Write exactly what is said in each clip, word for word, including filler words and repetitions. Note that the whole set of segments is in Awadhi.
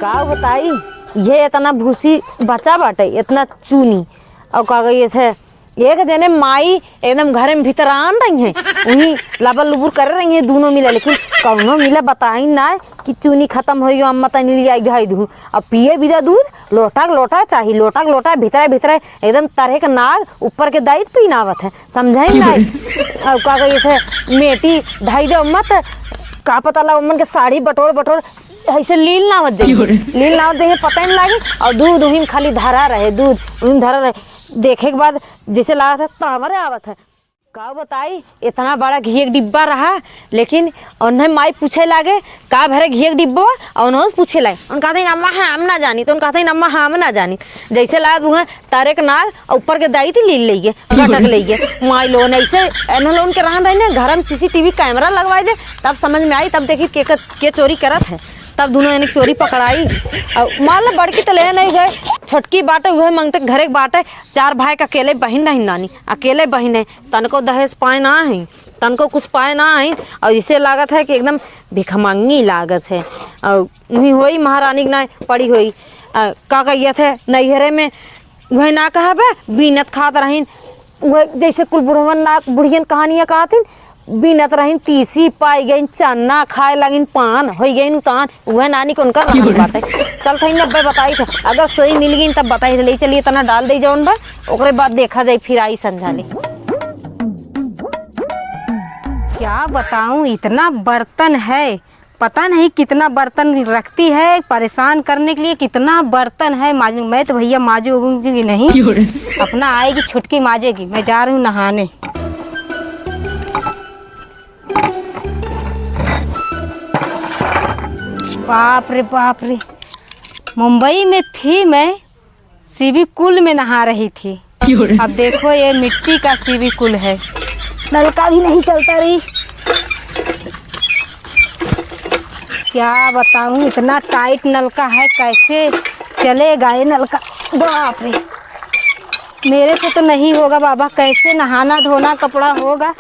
का बताई, ये इतना भूसी बचा बाटे, इतना चूनी। और का कहिए थे, एक जने माई एकदम घरे में भीतर आन रही हैं, वहीं लबर लुबुर करे रही हैं दोनों मिले, लेकिन कौनो मिले बताई ना कि चूनी खत्म होई गयो, अम्मा तनी लिया धई दूँ। अब पिए बिदा दूध, लोटा के लोटा चाही, लोटा के लोटा, भीतरे भीतरे एकदम तरह के नाग, ऊपर के दाई पीनावत है, समझे ना। और का कहिए थे, मेटी धई दे अम्मा, त का पता ला अम्मन के साड़ी बटोर बटोर ऐसे लील नावत जाइए, क्यों रे? लील नावत जाइए, पता ही नहीं लागी। और दूध उहिम खाली धरा रहे, दूध उहिम धरा रहे। देखे के बाद जैसे लागत है तावरे आवत है। का बताई, इतना बड़ा घी एक डिब्बा रहा, लेकिन उन्हें माई पूछे लागे, "का भरे घी एक डिब्बा?" और उन्होंने पूछे लागे, उन कहते हैं, "अम्मा, हम ना जानी।" तो उन कहते हैं, "अम्मा, हम ना जानी।" जैसे लागत उहे तारे के नाग और ऊपर के दाई थी लील लेइए, गटक लेइए। माई लोगन ऐसे एन्हन लोगन के रहन रही ना, घर में सीसीटीवी कैमरा लगवाई दे, तब समझ में आई, तब देखी के, के चोरी करत है, तब दोनों जने चोरी पकड़ाई। और मान लो बड़की तो ले नहीं गए, छोटकी बाटे उहे मंगते घरे के बाटे, चार भाई के अकेले बहिन रही नानी, अकेले बहिन है, तनको दहेज पाए ना है, तनको कुछ पाए ना है, और इसे लागत है कि एकदम भिखमंगी लागत है। और वही होई महारानी के ना पड़ी होई। आ, का कहिए थे नैहरे में वह ना कहा बा, बीनत खात रहीन, वह जैसे कुल बुढ़वन ना, बुढ़ियन कहानियाँ कहथिन, बीनत रहीन तीसी, पाई गईन चन्ना, खाए लगिन पान, होई गईन उतान, वह नानी को उनकर रहन बाटे। चल थई नब्बे बताई थे, अगर सोई मिल गई तब बताई थे, ले चलिए तना डाल दे जौन बा, ओकरे बाद देखा जाई फिर आई संझा ले। क्या बताऊं, इतना बर्तन है, पता नहीं कितना बर्तन रखती है, परेशान करने के लिए कितना बर्तन है माजूंगी। मैं तो भैया माजूंगी नहीं, क्यों रे? अपना आएगी छुटकी माजेगी। मैं जा रही हूँ नहाने। बाप रे बाप रे, मुंबई में थी मैं, स्विमिंग पूल में नहा रही थी। क्यों रे? अब देखो, ये मिट्टी का स्विमिंग पूल है, नलका भी नहीं चलता रही। क्या बताऊं, इतना टाइट नलका है, कैसे चलेगा ये नलका? बाप रे, मेरे से तो नहीं होगा बाबा, कैसे नहाना धोना कपड़ा होगा?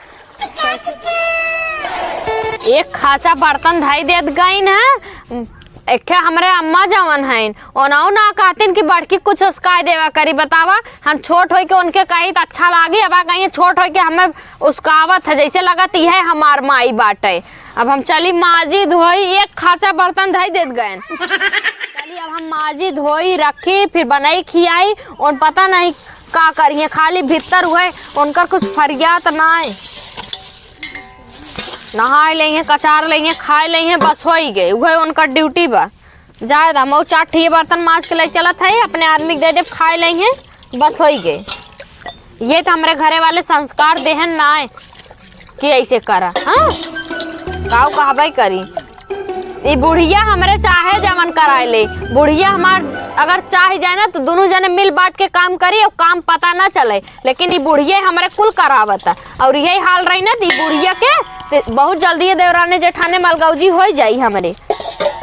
एक खाचा बर्तन धई देत गईन है, एक ठे हमरे अम्मा जवन हईन, ओनहु ना कहतिन कि बड़की कुछ उसकाय देवा करी। बतावा, हम छोट होई के उनके कही त अच्छा लागी, अब कहिए छोट होई के हमें उसकावत है, जैसे लगत इहे हमार माई बाटे। अब हम चली माजी धोई, एक खाचा बर्तन धई देत गएन। चली अब हम माजी धोई रखी, फिर बनाई खियाई, उन पता नहीं का करिए, खाली भीतर हुए उनकर कुछ फरियात नाय। नहाए लेइहें, कचार लेइहें, खाए लेइहें, बस होई गए, उहे उनकर ड्यूटी बा। जाए दा, मऊ चार ठिए बर्तन माज के ले चलत है, अपने आदमी के दे देब, खाए लेइहें, बस होई गए। ये तो हमरे घरे वाले संस्कार देहन ना है कि ऐसे करा, हाँ? काऊ कहबे करी। ई बुढ़िया हमरे चाहे जवन कराए ले, बुढ़िया हमार अगर चाह जाए ना तो दोनों जने मिल बांट के काम करी और काम पता ना चले, लेकिन ई बुढ़िया हमरे कुल करावत है। और यही हाल रही ना तो ई बुढ़िया के ते बहुत जल्दी ये देवराने जेठाने मलगौजी हो जाई हमरे।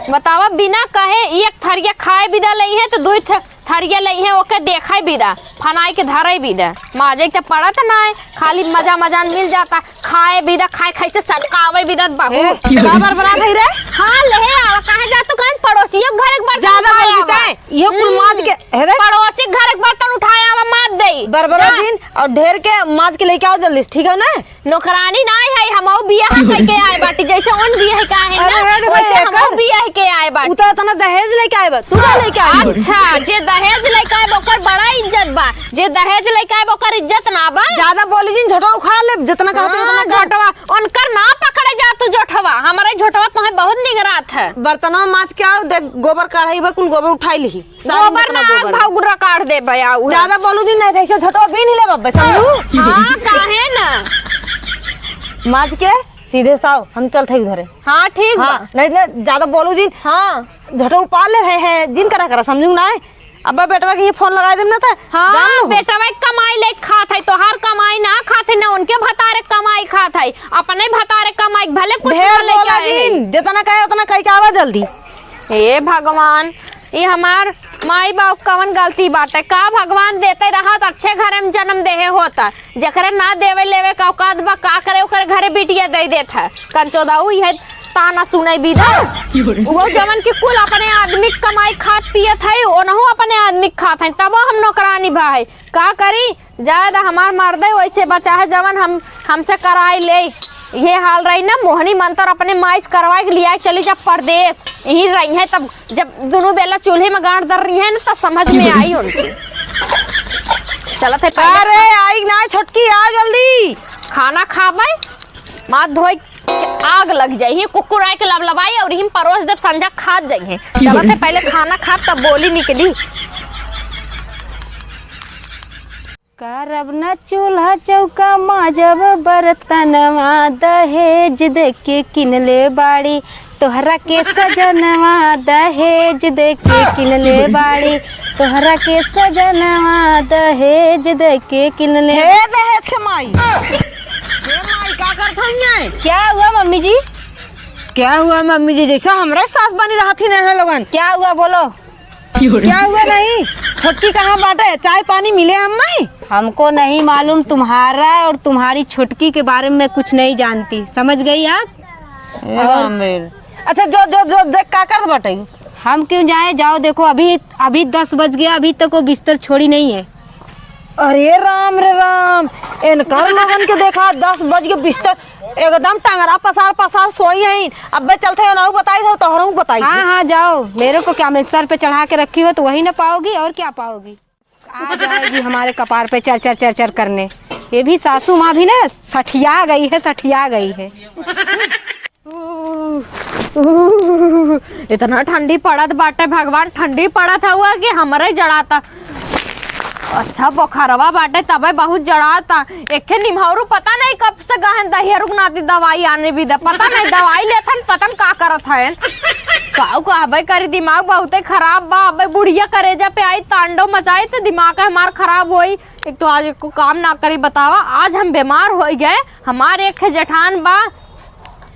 बतावा, बिना कहे एक थरिया खाए बिदा लई है तो दुई थ-, थरिया लई है, ओके देखाई बिदा, फनाई के धराई बिदा। माजे के तो पड़त ना है, खाली मजा मजान मिल जाता। खाए बिदा, खाए खाए से सकावे बिदा बहू। ए, का बरबरा भई रे? हाँ, ले आवा, कहाँ जा तू? कहीं पड़ोसियों के घर एक बार ज्यादा बोल देते हैं। ये कुल माज के, हे रे? पड़ोसी के घर एक बर्तन उठाए आवा, माज देई। बरबरा जा। दिन और ढेर के माज के लेके आओ जल्दी से, ठीक है ना? नौकरानी ना है, हमहू बियाह कइके आए बाटी, जैसे उन बियाह के आए हैं ना, अरे, अरे, वैसे अरे, हमहू कर। बियाह के आए बाटी। उ तो इतना दहेज लेके आए बा, तू का लेके आए बा? अच्छा, जे दहेज लेके आए बा, ओकर बड़ा इज्जत बा, जे दहेज लेके आए बा, ओकर इज्जत ना बा। ज्यादा बोली जिन, झोटवा उखाड़ ले, जितना कहते हाँ, उतना कर। झोटवा, उनकर ना पकड़े जा तू झोटवा, हमारे झोटवा तुम्हें बहुत निगरात है। बर्तनवा माज के आओ, देख गोबर काढ़ाई बा, कुल गोबर उठाई लिही। सारी गोबर उतना ना, आग गोबर। भाव गुर्रा काट दे बया, उहे। ज्यादा बोलू जिन, नहीं तो ऐसे झोटवा बीन ले बब्बे, समझू? हाँ, काहे ना? माज के सीधे साव, हम चलत हई उधरे। हाँ, ठीक बा। हाँ, नहीं, नहीं, ज्यादा बोलू जिन। हाँ। झोटवा उपार ले है, है, जिन करा करा, समझू ना? अब्बा बेटवा के ये फोन लगाई देम ना त हाँ, जान लो। बेटवा के कमाई ले खात है, तोहार कमाई ना खात है, ना उनके भतारे कमाई खात है, अपने भतारे कमाई, भले कुछ ढेर ना लेके बोला आए हैं। जिन, जितना कहे उतना कह के आवा जल्दी। हे भगवान, ये हमार माई बाप कवन गलती बाटे? का भगवान देते रहत अच्छे घरे में जन्म देहे होता, जेकरे ना देवे लेवे का औकात बा, का करे ओकरे घरे बिटिया दे देत है। कंचोदाऊ इहे ताना सुनइ बिदा। वो जवन कि कुल अपने आदमी क कमाई खात पियत है, ओनहु अपने आदमी क खात है, तबो हम नौकरानी भा है। का करी? जाए दा, हमार मर्दे वैसे बचा है, जवन हम, हमसे कराई ले। ये हाल रही ना, मोहनी मंतर अपने माई से करवाए के लियाए चली जा परदेस। यहीं रही है, तब जब दुनू बेला चूल्हे में गाड़ दर रही है ना, तब समझ में आई उनके। चलत है पहले। अरे, आई ना छोटकी, आ जल्दी। खाना खाबे, माथ धोए के आग लग जाई, कुकुर आए के लबलबाई और हिम परोस देब, संझा खात जाई है। चलत है पहले खाना खा, तब बोली निकली। करब न चूल्हा चौका माजब बर्तनवा, दहेज देके किनले बाड़ी तोहरा के सजनवा, दहेज देके किनले बाड़ी तोहरा के सजनवा, दहेज देके किनले। हे दहेज के माई, हे माई, का करत हइये? क्या हुआ मम्मी जी? क्या हुआ मम्मी जी? जैसे हमरे सास बनी रहत ही नहीं है लोगन। क्या हुआ बोलो? क्या हुआ नहीं? छोटकी कहाँ बाटे? चाय पानी मिले हमें? हमको नहीं मालूम, तुम्हारा और तुम्हारी छोटकी के बारे में कुछ नहीं जानती, समझ गई आप? ए और राम रे। अच्छा, जो, जो, जो, देख, का करत बाटे? हम क्यों जाए? जाओ देखो, अभी, अभी दस बज गया, अभी तक वो बिस्तर छोड़ी नहीं है। अरे राम रे राम, इनकर लोगन के देखा, दस बज के बिस्तर, एकदम टंगरा पसार पसार सोई हैं। अब्बे चलते हो, नाऊ बताई दो, तोहरों बताई हाँ, दो। हाँ, जाओ, मेरे को क्या, मैं सर पे चढ़ा के रखी हो तो वही ना पाओगी, और क्या पाओगी? आ जाएगी हमारे कपार पे चर चर चर चर करने। ये भी सासू माँ भी ना सठिया गई है, सठिया गई है। इतना ठंडी पड़त बाटे भगवान, ठंडी पड़त हउआ कि हमरे जड़ाता। अच्छा बोखरवा बाटे तबे बहुत जड़ाता। एखे निम्हौरू पता नहीं कब से गहन दहिया रुकनाती दवाई आने भी दे, पता नहीं दवाई लेथन पता नहीं का करत हन। काऊ कहबे करी, दिमाग बहुते खराब बा। अबे बुढ़िया करेजा पे आई, तांडव मचाई, तो दिमाग हमार खराब होई। एक तो आज एको काम ना करी, बतावा, आज हम बीमार होइ गए। हमार एक है जेठान बा,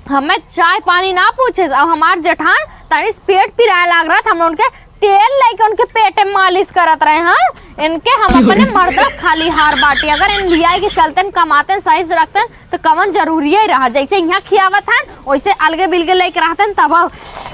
हमें चाय पानी ना पूछे। अब हमार जेठान तनी से पेट पिराए लाग रहा था, हम उनके तेल लेके उनके पेटे में मालिश करत रहे। हाँ, इनके हम अपने मर्दा से खाली हार बाटी। अगर इन लियाई के चलते न कमाते न सही से रखते न, तो कवन जरूरी ही रहा। जैसे यहाँ खियावत है, वैसे अलगे बिलगे लेके रहते न, तब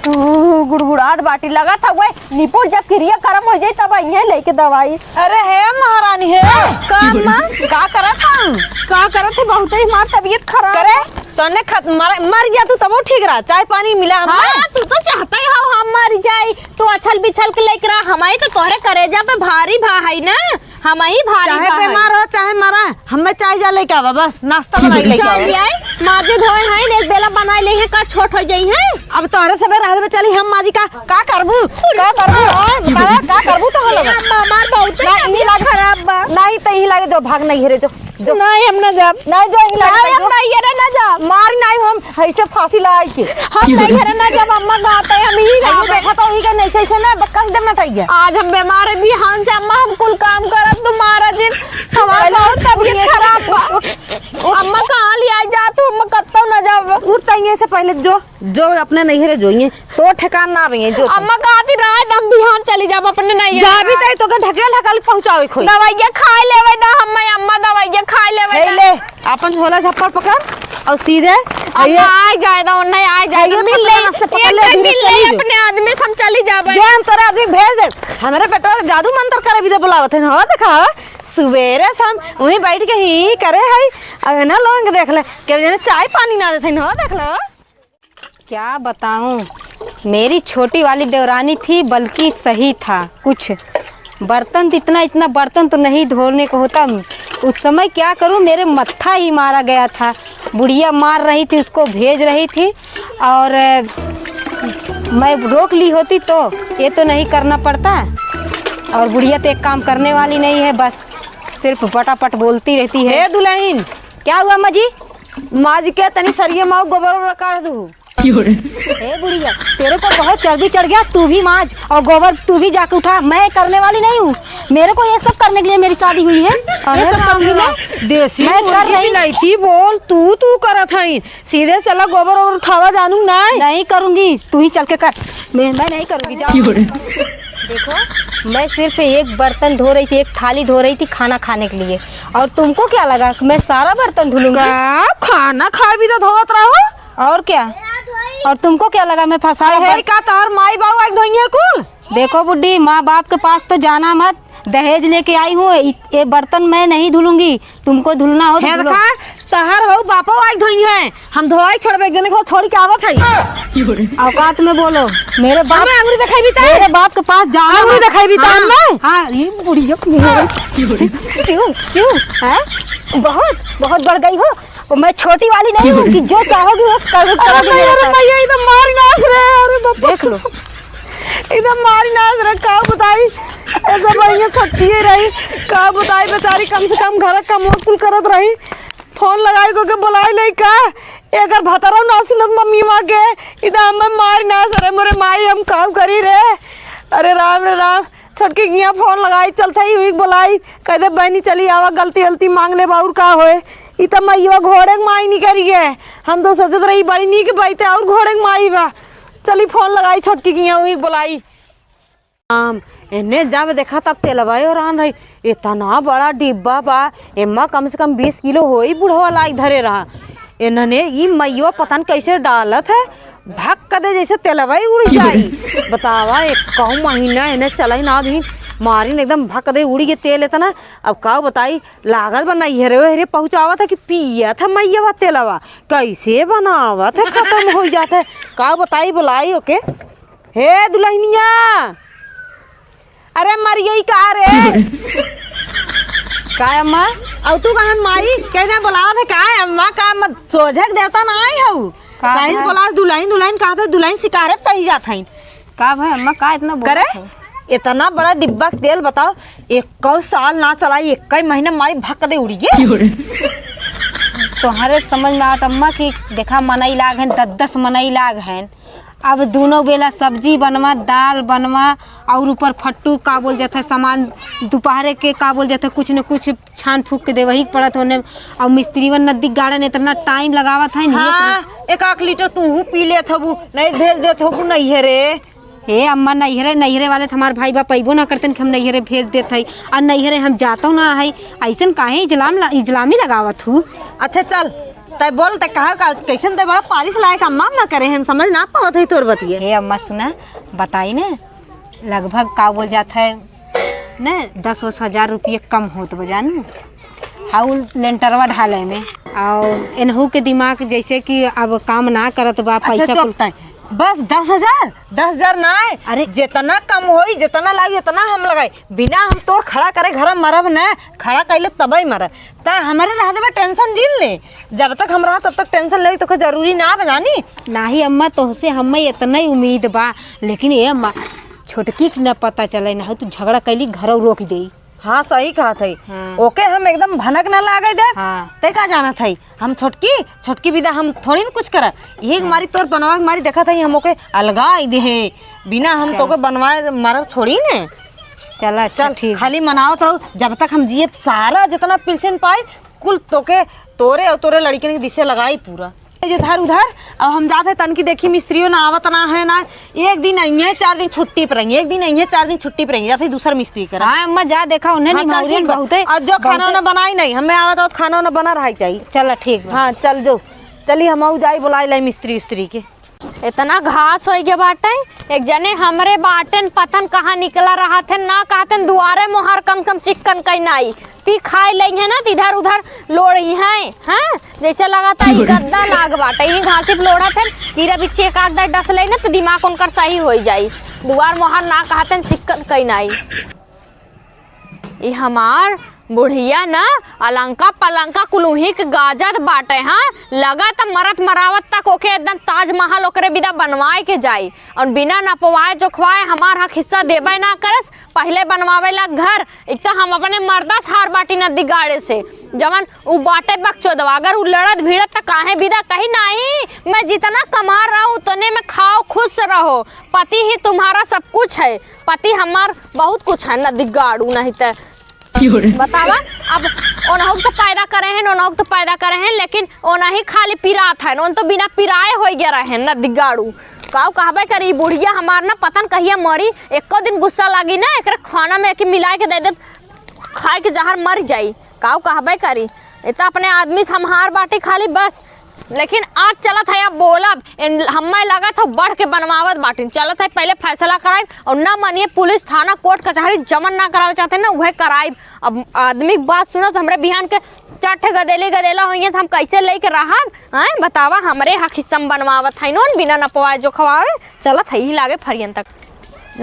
उ गुड़गुड़ात बाटी। लगत है वह निपुण जब क्रिया कर्म हो जाई, तब इहे लेके दवाई। अरे हे महारानी हे। का अम्मा? का करत हऊ? का करत है? बहुत ही हमार तबीयत खराब करे। तने खत-, मर, मर गया तू तबो ठीक रहा, चाय पानी मिला हमने। हाँ, तू तो चाहता ही हो हम मर जाई, तू अछल बिछल के लेके रहा, हमारी तो तोहरे करेजा पे भारी भा है ना, हम ही भारी चाहे भा है। बीमार हो चाहे मरा, हमें चाय जा लेके आवा, बस नाश्ता बनाई लेके चाय आवा। ले आई, माजे धोए हैं, एक बेला बनाई ले हैं, का छोट हो जाई है। अब तोहरे सबे रहबे चली हम माजी का, का करबू, का करबू, हाँ, बतावा, का करबू तो हम लोग? अम्मा, हमार बहुत ना, तबीयत ई लागे, खराब बा। नहीं तो यही लागे जो भाग नहीं है रे, जो। जो। नहीं, हम ना जाब। नहीं, जो ही नहीं, लगे हम जो। नहीं, अरे ना जाब। मारी नहीं हम, ऐसे फांसी लगाई के। हम नहीं, अरे ना जाब, अम्मा गाते हैं, हम ही अयो, रहा। देखा तो ही के नहीं, ऐसे, ऐसे ना, बक्का से देना चाहिए। आज हम बीमार है, बिहान से अम्मा हम कुल काम करब, तुम्हारा जिन, हमार पहले बहुत तबीयत उठ, खराब बा। उठ, उठ। अम्मा कहाँ ले आई जा तू, अम्मा कत्तो ना जाब। उठ, तइये से पहले जो। जो अपने नैहरे जोइए, तो ठेकान ना आवे, जो तो। अम्मा कहती रात हम बिहान चली जाब अपने नैहरे। जा भी तई तोके ढकेल ढकाल पहुँचावे खोई। दवाइया खाए लेवे दा हम्मे, अम्मा दवाइया खाए लेवे हे दा। ले, अपन झोला झप्पड़ पकड़ और सीधे अम्मा आइए। आए जाए दा, उन्हें आए जाए दा, आइए, मिल ले, पकड़ से पकड़ ले, एक धीरे मिल ले, चली जो। अपने आदमी से हम चली जाबे। जो हम तोरा आदमी भेज दे, हमरे बेटवा के जादू मंत्र करे भी दे बुलावत है ना, हो देखा, सुबेरे से हम वहीं बैठ के ही करे है, अब ना लोगन के देख ले, केहू जने चाय पानी ना देते हैं, हो देख लो। क्या बताऊं, मेरी छोटी वाली देवरानी थी, बल्कि सही था कुछ। बर्तन तो इतना, इतना बर्तन तो नहीं धोने को होता। उस समय क्या करूं, मेरे मत्था ही मारा गया था। बुढ़िया मार रही थी, उसको भेज रही थी और, अ, मैं रोक ली होती तो ये तो नहीं करना पड़ता। और बुढ़िया तो एक काम करने वाली नहीं है, बस सिर्फ पटापट बोलती रहती है। हे दुल्हन, क्या हुआ अम्मा जी? माज के तनी सरिये माऊ गोबर ओबर काढ़ दू। ए बुढ़िया, तेरे को बहुत चर्बी चढ़ गया, तू भी माज और गोबर तू भी जाके उठा। मैं करने वाली नहीं हूँ, मेरे को ये सब करने के लिए मेरी शादी हुई है, ये सब करूँगी मैं। देसी मैं कर मुर्गी नहीं। बिलायती बोल, तू, तू करत हई। सीधे चला गोबर ओबर उठावा जानू ना। नहीं करूँगी, तू ही चल के कर। मैं, मैं नहीं करूँगी, जाओ। देखो, मैं सिर्फ एक बर्तन धो रही थी, एक थाली धो रही थी खाना खाने के लिए, और तुमको क्या लगा कि मैं सारा बर्तन धुलूंगी? का खाना खाए भी तो धोवत रहो। और क्या? और तुमको क्या लगा मैं फंसा अरे रहा है, का तोहर माई बाबू आके धोइहैं कुल? देखो बुड्ढी, माँ बाप के पास तो जाना मत, दहेज लेके आई हूँ, इ-, ये बर्तन मैं नहीं धुलूंगी, तुमको धुलना हो तो हे धुलो। देखा, तोहर हो बापो आके धोइहैं, हम धोआई छोड़बे, एक जने को छोड़ी के आवत है। औकात में बोलो, मेरे बाप, हमें अंगुरी देखाई भी तै? मेरे बाप के पास जाना अंगुरी मत। देखाई भी तै हाँ, हमें? हाँ, ये बुढ़िया, क्यों, क्यों, हैं? बहुत, बहुत बढ़ गई हो। वो मैं छोटी वाली नहीं हूँ कि जो चाहोगी वो कर, कर अरे दूंगी मैया, अरे मैया, ये तो मारी नास रे, अरे बाप रे। देख लो। एकदम मारी नास रे, का बताई, ऐसे बढ़िया छट्टिए रही, का बताई बेचारी, कम से कम घर का काम कुल करत रही। फोन लगाई को के बुलाई ले का, एकर भतरौ ना सुनत मम्मी माँ के, एकदम हमें मारी नास रे, मोरे माई हम काम करी रे। अरे राम रे राम, छोटकी किहाँ फोन लगाई, चलत हई, उही के बोलाई, कह दे, "बहिनी, चली आवा, गलती, गलती मांग लेब, और का होए?" ई त मइयवा घोड़े के माई निकरी है। हम तो सोचत रही, बड़ी नीक बात है, और घोड़े के माई बा। चली, फोन लगाई, छोटकी किहाँ, उही के बोलाई। हम एने जब देखा, तब तेलवा ओरान रही, इतना बड़ा डिब्बा बा, एमा कम से कम बीस किलो होई, बुढ़वा लाइके धरे रहा। इन्हने ई मइयवा पता न कैसे डालत है, भक दे जैसे तेलवा ही उड़ जाई। बतावा, एक कहूँ महीना इन्हें चलाई ना दीन, मारिन एकदम भक दे उड़ी के तेल इतना। अब का बताई, लागत बा नैहरे ओहरे पहुँचावत है कि पियत है मइयवा तेलवा, कैसे बनावत है, खतम होइ जात है। का बताई, बोलाई ओके। हे दुलहिनिया, अरे मरियई का रे? का अम्मा? अउ तू कहन माई, कह दे बोलावत है का अम्मा? का अम्मा सोझक देवता ना आई हऊ? का सही से भा? बोला, दुलहिन, दुलहिन कहत है, दुलहिन सिकारब चढ़ी जात हईन। का भाई अम्मा, का इतना बोलत करे? हो? इतना बड़ा डिब्बा के तेल बताओ, एक्कौ साल ना चलाई, एक्कै महीना मारी भक दे उड़ी गे। तोहरे समझ में आवत अम्मा कि देखा मनई लाग हैं, दस दस मनई लाग हैं, अब दूनो बेला सब्जी बनवा, दाल बनवा, और ऊपर फट्टू का बोल जात है सामान, दोपहरे के का बोल जात है, कुछ न कुछ छान फूक के देवही के पड़त होने। और मिस्त्रीवन नदी गाड़न इतना टाइम लगावत है, हाँ, एक आख लीटर तूहू पी लेत हबू, नहीं भेज देत हबू नैहरे। हे अम्मा, नैहरे, नैहरे वाले तो हमार भाई बाप अइबो ना करतन कि हम नैहरे भेज देत हई, और नैहरे हम जातो ना हई, ऐसन काहे इजलाम ला-, इजलामी लगावत हूँ? अच्छा चल, तै बोल, तै कहा का, कैसन तै बड़ा पालिश लायक अम्मा, अम्मा करे हैं, हम समझ ना पावत है तोर बतिया। हे अम्मा सुना, बताई ने, लगभग का बोल जात है ने, दस ओस हजार रुपये कम होत बा जानू, हाउ लेंटरवा ढाले में, और एनहू के दिमाग जैसे कि अब काम ना करत बा, अच्छा, पैसा चुप कुल तै। बस दस हजार? दस हजार ना है। अरे। जितना कम होई, जितना लागी, उतना हम लगाई। बिना हम तोर खड़ा करे घर में मरब न, खड़ा कइले तबई मरब। त हमरे रह देबे, टेंशन जिन ले। जब तक हम रह, तब तक टेंशन लेवे तोके जरूरी ना बा जानी। नाही अम्मा, तोहसे हमें इतना ही उम्मीद बा, लेकिन ए अम्मा, छोटकी के न पता चले, ना हो तू झगड़ा कैली, घरौ रोक देई। हाँ, सही कहत है। हाँ। ओके हम एकदम भनक ना लागे दे। हाँ। ते का जानत है, हम छोटकी, छोटकी बिदा हम थोड़ी न कुछ करब। यही हाँ। मारी तोर बनवा के मारी देखत है, हम ओके अलगाई देहे। बिना हम चल। तोके बनवाए मारब थोड़ी ने। चल, अच्छा, चल, ठीक। खाली मनावत रहो, जब तक हम जिए सारा जितना पिलसिन पाई, कुल तोके, तोरे और तोरे लड़किन के दिसे लगाई पूरा। इधर उधर, अब हम जात है तनकी देखी मिस्त्रियों ना आवत ना है ना, एक दिन अइहें, चार दिन छुट्टी पर रही, एक दिन अइहें, चार दिन छुट्टी पर रही, जात है दूसर मिस्त्री करा। हाँ अम्मा, जा देखा उन्हें हाँ, चल, निमौरियन ठीक बा। बहुते, अब जो खाना बहुते वाना बनाई नहीं, हमें आवत आवत खाना वाना बना रहा चाहिए। चल ठीक बा। हाँ चल जो, चली हम जाई बुलाई लाई मिस्त्री उस्त्री के। इतना घास होइ गया बाटे, एक जने हमरे बाटेन पतन कहाँ निकला रहा थे, ना कहते दुआरे मोहार कम से कम चिक्कन कई नाई। पी खाए लइहें ना, त इधर उधर लोड़िहें, हैं? जैसे लगाता ई गद्दा लाग बाटे, यही घासी पे लोड़त हैं, कीड़ा बिच्छी एक आध डस ले ना, त दिमाग उनकर सही होइ जाई। दुआर मोहार ना कहते चिक्कन कई नाई। ई हमार बुढ़िया ना, अलंका पलंका कुलुही के गाजत बाटे, हाँ? लगा त मरत मरावत तक ओके एकदम ताजमहल ओकरे बिदा बनवाए के जाई। और बिना नपवाए जोखवाए हमार हक हिस्सा देबे ना करस, पहिले बनवावे ला घर, एक तो हम अपने मर्दा से हार बाटी नदी गाड़े से, जवन उ बाटे बकचोदवा, अगर उ लड़त भिड़त त काहे बिदा कही, "नाही, मैं जितना कमा रहा हूँ, उतने में खाओ, खुश रहो, पति ही तुम्हारा सब कुछ है।" पति हमार बहुत कुछ है, नदी गाड़ू नहीं त। बतावा, अब ओनहु तो पैदा करे हैं, ओनहु तो पैदा करे हैं, लेकिन ओनही खाली पिरात है, ओन तो बिना पिराए होइ गया रहे हैं, नदी गाड़ू। काऊ कहबे करी, ई बुढ़िया हमार ना पता न कहिया मरी, एको दिन गुस्सा लागी ना, एकरे खाना में एके मिलाए के दे दे, खाए के जहर मर जाई। काऊ कहबे करी, ए त अपने आदमी से हम हार बाटी खाली बस। लेकिन आज चलत है, अब बोलब, इन, हम्मे लगत है बढ़ के बनवावत बाटिन। चलत है, पहिले फैसला कराइब, और ना मानिए पुलिस, थाना, कोर्ट, कचहरी, जमन ना करावे चाहते ना, उहे कराइब। अब आदमी के बात सुनो तो हमरे बिहान के चार ठे गदेली गदेला होइए तो हम कैसे लेके रहब? हैं, बतावा, हमरे हक हिस्सा में बनवावत है नोन, बिना नपवाए जोखवाए। चलत है, यही लागे फरियन तक।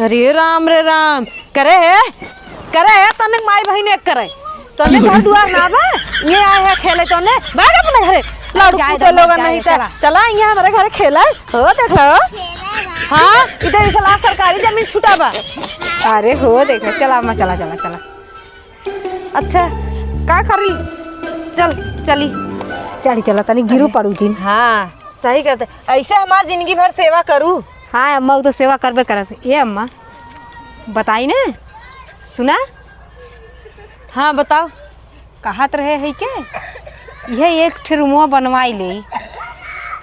अरे राम रे राम, करे है, करे है, तने माई बहिन एक करे। तने घर दुआर ना बा, ये आए है खेले तने, भाग अपने घरे। लाड़ू जाए पूते दो, लोग जाए, नहीं त चला। चला, ये हमरे घरे खेला, हो देख लो। हाँ, इधर इस लाख सरकारी जमीन छुटा बा। अरे हो देख, चला अम्मा, चला, चला, चला। अच्छा, का करी? चल, चली। चली, चला, तनी गिरू पड़ू जिन। हाँ, सही कहते। ऐसे हमार जिंदगी भर सेवा करू। हाँ अम्मा, उ तो सेवा करबे करत। ए अम्मा, बताई ना, सुना। हाँ, बताओ। कहत रहे है के, यह एक ठे रूमवा बनवाई ले।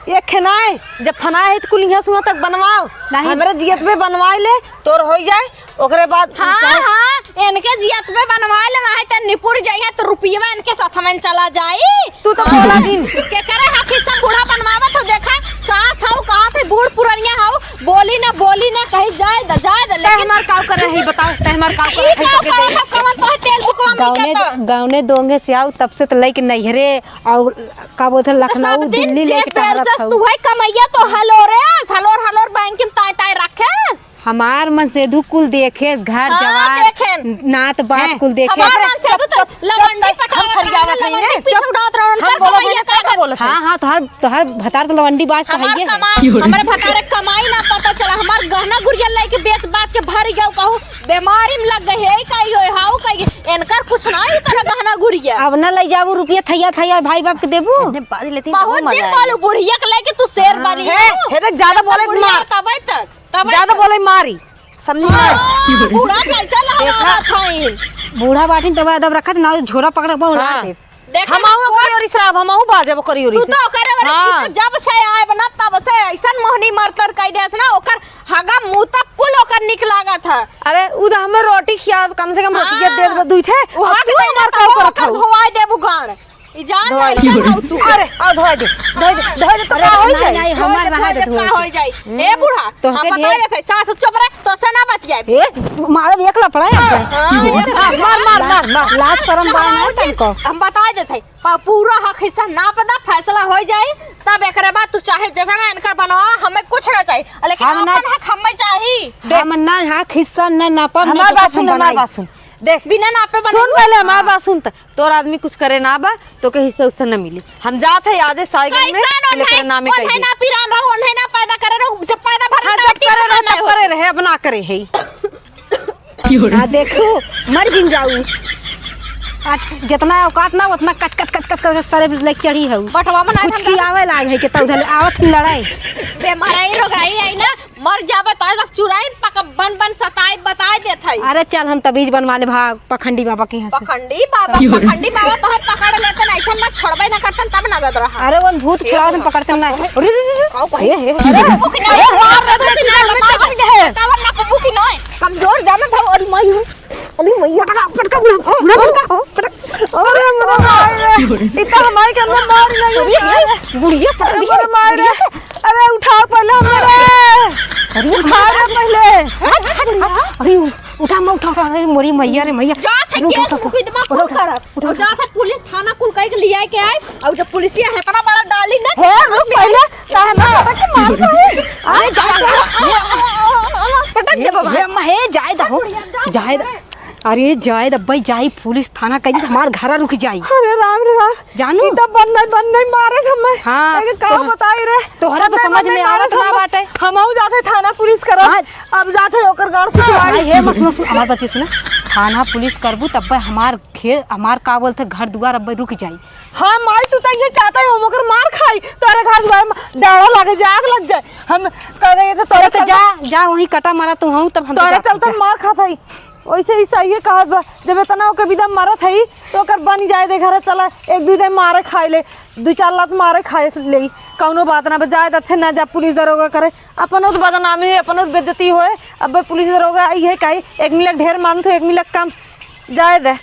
एक ठे नाय, जब फना है तो कुल यहाँ सुहा तक बनवाओ। नहीं। हमरे जियत पे बनवाई ले, तोर होई जाए, ओकरे बाद हाँ, चाहे हाँ, इनके जियत पे बनवाई ले, नहीं तो निपुर जाइए तो रुपयवा इनके साथ में चला जाई। तू तो बोला जिन। के करे हा खिस्सा बूढ़ा बनवावत हो, देखा, सास हऊ, कहा थे बूढ़ पुरनिया हऊ, बोली ना, बोली ना, कही जाए द, जाए द, तै लेकिन हमार काव करे है, बताओ, तै हमार काव करे ई है, काव सबके करे दे। है, कवन तोहे तेल बुकवा गाँव में, मिलत? गाँव में दोंगे से आओ, तब से तो लइके नैहरे और का बोलते, तो लखनऊ, सब दिन दिल्ली जेब लेके में टहरत जस हऊ। तू है कमैया तो हलोरेस, हलोर, हलोर बैंक में ताय, ताय रखेस। हमार मन से दू कुल देखेस, घर हाँ, जवार, देखेन। नात बात हैं? कुल देखेस। हमार मन से दू तो चुप, चुप, लवंडी चुप, पटावत हम फरियावत रहन, हई, लवंडी हैं? पीछे चुप। उड़ावत रहन, हम उनकर बोलत हई, कमैया का का बोलत हई? हाँ, हाँ, तोहर, तोहर भतार तो लवंडी बाज तो हमार हइये है। कमाई, हमरे भतारे कमाई ना पता चला, हमार गहना गुरिया लेके बेच बाच के भर गयो, कहू बीमारी में लग गई है, कही गई, हाउ कही गई, इनकर कुछ ना ही तरह गहना गुरिया। अब ना ले जाबू रुपया थैया थैया भाई बाप के देबू? इतने बाज लेती हैं, बहुत बहुत मजा जिन आएगा। बोलू बुढ़िया के लेके तू शेर हाँ। बनी हे, हो। हे देख, ज्यादा बोले बुढ़िया मार। तबे तक, तबे ज्यादा तक। बोले मारी, समझी ना? हाँ, बूढ़ा कैसे लहरावत हईन? बूढ़ा बाटिन तब अदब रखत ना, झोरा पकड़ के उड़ा हाँ। दे। देखा हमहू ना, ओकरी ओरी से रहब, हमहू बाजब ओकरी ओरी तू से। तो ओकरे ओरी हाँ। से, जब से आए बा ना, तब से ऐसन मोहनी मरतर कई देस ना, ओकर हगा मुंह तक कुल ओकर निक लागत है। अरे, उ तो हमें रोटी खिया, कम से कम रोटी हाँ। दे दे दुई ठे। उ और हाथ तू में हमार ना काव तब करत ओकर हऊ? धोवाई देबू गाड़। ई जान धोवाई ऐसन दे। हऊ तू। अरे, आओ धोवाई दे, धोवाई दे, धोवाई दे, तो अरे, का होई नहीं, जाई? नहीं, हमार धोवाई दे, रहा दे, धोवाई दे, का धोवाई होई जाई? हम्म। ए बूढ़ा, तोहके हम बताए दे। देत है, सास चुप रहे, तो से ना बतियाए। ए, मारब एक लपड़ा है। हाँ, एक लपड़ा। मार, मार, मार, मार। लाज शरम बा ना तनको। हम बताए देत है। प-, पूरा हक हिस्सा नाप दा, फैसला हो जाई, तब एकरे बाद तू चाहे जगह ना इनकर बनवा, हमें कुछ ना चाहिए, लेकिन हम ना अपन हक हमें चाहिए। देख, हम ना हक हिस्सा ना नापब, ना हमार तो बात कुछ सुन, हमार बनाई। बात सुन। देख, बिना नापे बने सुन हुए? पहले हमार हाँ। बात सुन, त तोर आदमी कुछ करे ना बा, तोके हिस्सा उस्सा ना मिली। हम जात है आजे साइकिल में, कैसन ओन्हे, लेकर नामे ओन्हे कह दे। ना पिरान रहो, ओन्हे ना पैदा करे रहो, जब पैदा भर हाँ, में जब बेटी करे रहे, ना तब हो। करे रहे, अब ना करे है। आ देखू, मर जिन जाऊ। आ जितना औकात ना, उतना कच, कच, कच, कच, कच, सरे लेके चढ़ी हऊ। बटवा में ना कुछ ठंडा। की आवे लाग है कि तौ धले आवत ही लड़ाई। बेमाराई रोगाई आई ना, मर जाबे तो सब चुराइन पक-, बन, बन सताई बताई देत है। अरे चल, हम तबीज बनवा ले भाग पखंडी बाबा के यहाँ से। पखंडी बाबा, पखंडी बाबा तो है पकड़ लेते ना, ऐसा ना छोड़बे ना करतन तब नगद रहा। अरे वो भूत ए, छुड़ा हम पकड़ते ना। अरे, अरे, अरे, का कहे? ए, ए, अरे, अरे, मार रहे थे, मार रहे थे। कमजोर जामे भाव, अरे माई हो। अरे मैया, पटका, पटका, पटका, पटका। अरे मेरे माई रे, इतना हमारे के अंदर मार नहीं हुई। अरे बुढ़िया पटक अरे दी। मेरे माई रे, अरे उठाओ पहले हमें रे। अरे उठाओ रे पहले। हट, हट, हट। अरे उठा, मैं उठा, उठा, अरे मोरी मैया रे मैया। जा थे अरे उठा, केस उठा, मुकदमा उठा, कुल उठा, करब। उठा, और जा थे पुलिस थाना कुल कह के लिया के आए। और जब पुलिसिया है इतना बड़ा डाली ना। हे रुक पहले। काहे ना पटक के मार रही? अरे, जाए दो। पटक दे बाबा। हे, हे, जाए दो। जाए दो। अरे, जाए दो, भाई, जाई पुलिस थाना कही, हमार घरा रुक जाई। अरे, राम रे राम। जानू? ई तो बन नहीं, बन नहीं मारे समय। हाँ, अरे, का तो बताई रे? तोहरा तो बन नहीं, समझ बन में नहीं मारे आवत ना समय। बाटे। हमहू जाते थाना पुलिस करब। हाँ। अब जाते ओकर गाड़ कुछ भाई, हे, मत सुनो, सुनो, हमार बात ये सुनो। थाना पुलिस करबू, तब हमार खे-, हमार का बोलते, घर दुआर अब रुक जाई। हाँ माई, तू तो ये चाहता है हम ओकर मार खाई, तोरे घर दुआर में डाढ़ा लागे जाए, आग लग जाए। हम कह गए थे तोरे अरे तो चलते जा, जा वहीं कटा मारा तू हूँ, तब हम तोरे जाते चलते हैं। मार खात है। वैसे ही सही है कहत बा, जब इतना ओके विदा मरत है तो ओकर बनी जाए दे घर, चला एक दू दे मारे खाए ले, दू चार लात मारे खाए ले, कौनो बात ना बा, जाए दे, अच्छे ना जा पुलिस दरोगा करे, अपनो तो बदनामी है, अपनो तो बेइज्जती होए। अब पुलिस दरोगा आई है काई, एक मिलक ढेर मानत हो, एक मिलक कम, जाए दे।